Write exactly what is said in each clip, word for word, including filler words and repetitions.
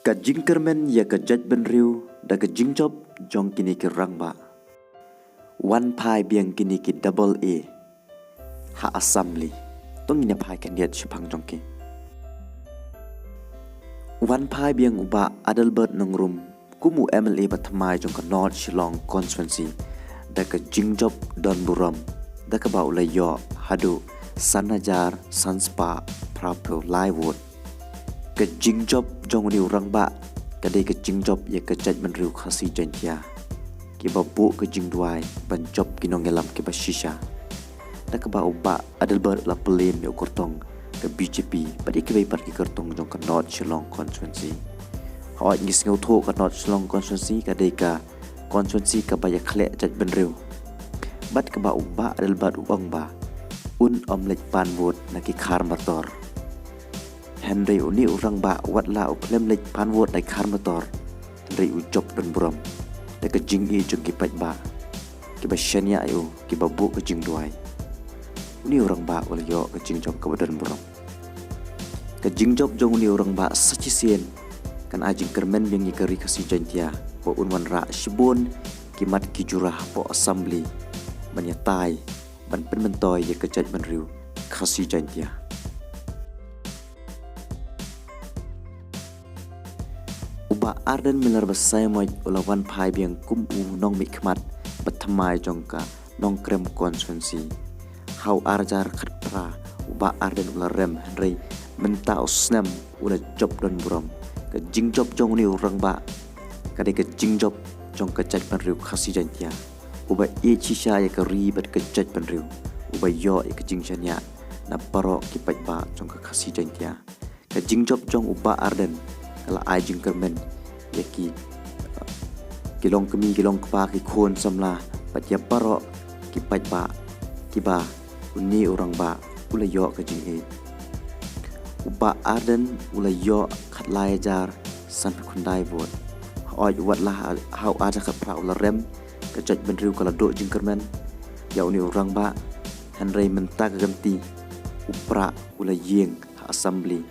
Ka jingkyrmen ïa ka jaitbynriew da ka jingjop jong kine ki rangbah. Wan phai biang kine ki double A ha Assembly. To ngin ïa phai khyndiat shaphang jong ki. Wan phai biang u Bah Adelbert Nongrum kum u M L A ba thymmai jong ka North Shillong Constituency da ka jingjop don burom da kaba u la ïoh haduh san hajar san spah phra phew lai vote. Ka jingjop jong une u rangbah ka dei ka jingjop ïa ka jaitbynriew Khasi Jaintia, kiba buh ka jingduwai ban jop ki nongïalam kiba shisha. Da kaba u Bah Adelbert u la pynlem ïa u kyrtong ka B J P bad ïa kiwei pat ki kyrtong jong ka North Shillong Constituency. Hooid, ngi sngewthuh ka North Shillong Constituency ka dei ka constituency kaba ïakhleh jaitbynriew. Bad kaba u Bah Adelbert u ong ba un ym leit pan vote na ki khar martor. Hynrei une u rangbah wat la u khlem leit pan vote na ki khar martor, hynrei u jop don burom da ka jingïeit jong ki paidbah kiba shaniah ïa u, kiba buh ka jingduwai. Une u rangbah u la ïoh ka jingjop kaba don burom. Ka jingjop jong une u rangbah sa shisien kan ai jingkyrmen biang ïa ka ri Khasi Jaintia ba un wanrah shibun ki mat ki jura hapoh Assembly ban ïatai ban pynmyntoi ïa ka jaitbynriew Khasi Jaintia. U Bah Ardent Miller Basaiawmoit u la wan phai biang kum u nongmihkhmat ba thymmai jong ka Nongkrem Constituency. Ha u ar hajar khatphra u Bah Ardent u la rem, hynrei mynta u snem u la jop don burom. Ka jingjop jong une u rangbah ka dei ka jingjop jong ka jaitbynriew Khasi Jaintia, uba ïeit shisha ïa ka ri bad ka jaitbynriew, uba ïoh ïa ka jingshaniah na baroh ki paidbah jong ka Khasi Jaintia. Ka jingjop jong u Bah Ardent ka la ai jingkyrmen ïa ki, ki longkmie, ki longkpa, ki khun samla bad ïa baroh ki paidbah kiba une u rangbah u la ïoh ka jingïeit. U Bah Ardent u la ïoh khatlai hajar sanphew khyndai vote. Hooid, wat la ha, ha u ar hajar khatphra u la rem, ka jaitbynriew ka la duh jingkyrmen ïa une u rangbah, hynrei mynta ka kynti u Prah u la ïeng ha Assembly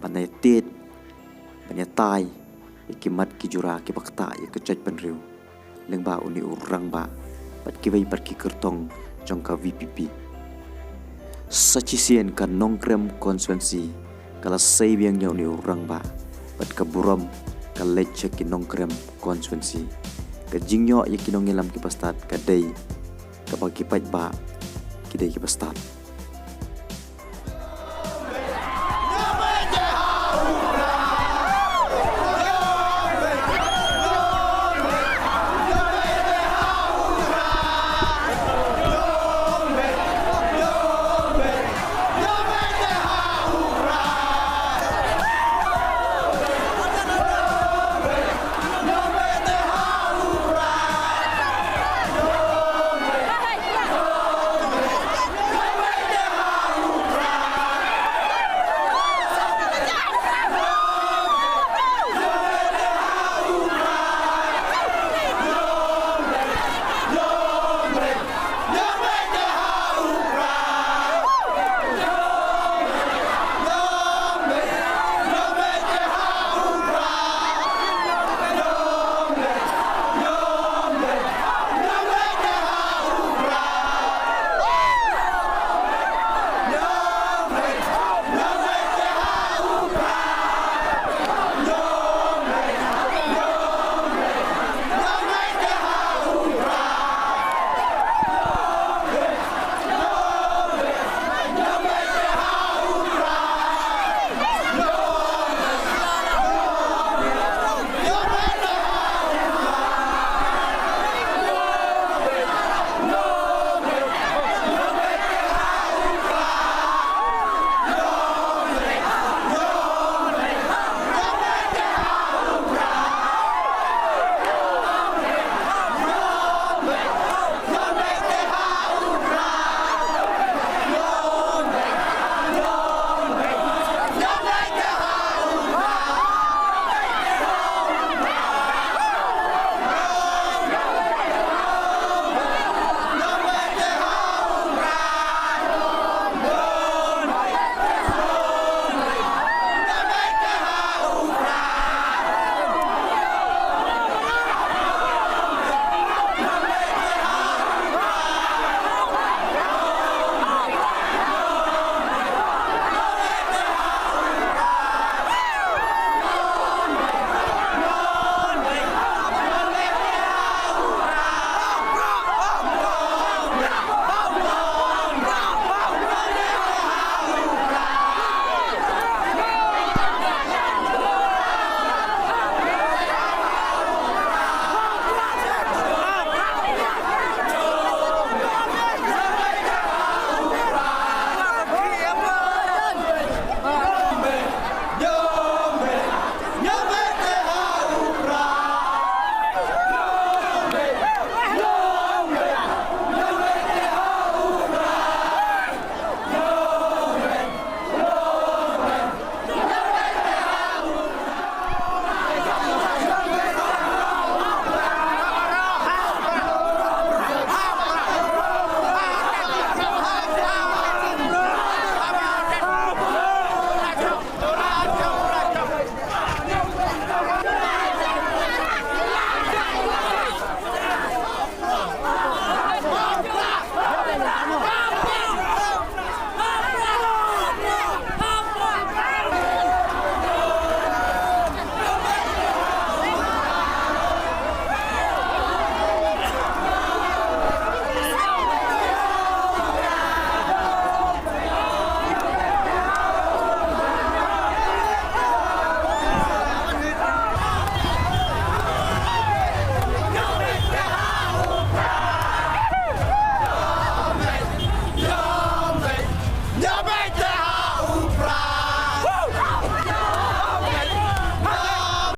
ban ïatied, ban ïatai ïa ki mat ki jura kiba ktah ïa ka jaitbynriew lyngba une u rangbah bad kiwei pat ki kyrtong jong ka V P P. Sa shisien ka Nongkrem Constituency ka la sei biang ïa une u rangbah bad ka burom ka leit sha ki Nongkrem Constituency. Ka jingïoh ïa ki nongïalam kiba stad ka dei kaba ki paidbah ki dei kiba stad.